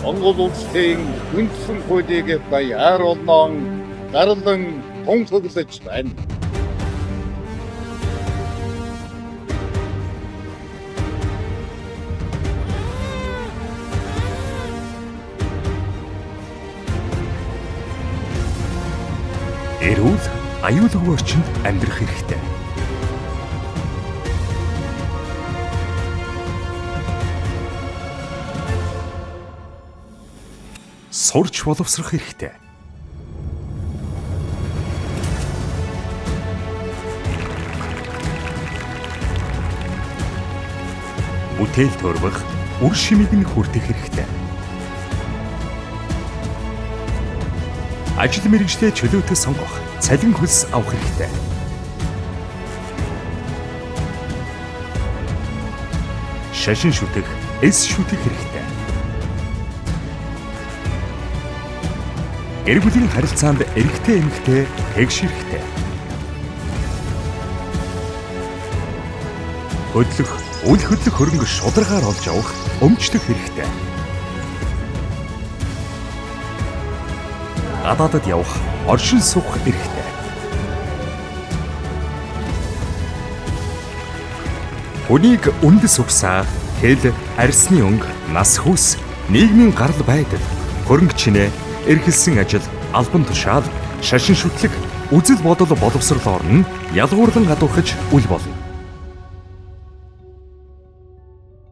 Монгол улсын үндсэн хуулийг баяр олнон зарлан тунхаглаж байна. Эрүүл, аюулгүй орчинд амьдрах хэрэгтэй. Сурч боловсрох хэрэгтэй. Бүтээл төрвөх, үр шимийг нь хүртэх хэрэгтэй. Ажил мэргэжлээ чөлөөтэй сонгох, цалин хөлс авах хэрэгтэй. Шашин шүтэх, эс шүтэх хэрэгтэй. Гэр бүлийн харилцаанд эрэгтэй эмэгтэй тэгш хэрэгтэй. Хөдлөх, үл хөдлөх хөрөнгө шударгаар олж авах, өмчлөх хэрэгтэй. Гадаадад явах, оршин суух эрхтэй. Хүнийг үндэс угсаа, хэл, арьсны өнгө, нас хүйс, нийгмийн гарал байдал, хөрөнгө чинээ, эрхэлсэн ажил, албан тушаал, шашин шүтлэг, үзэл бодол боловсрол орн нь ялгуурлан гадуурхаж үл болно.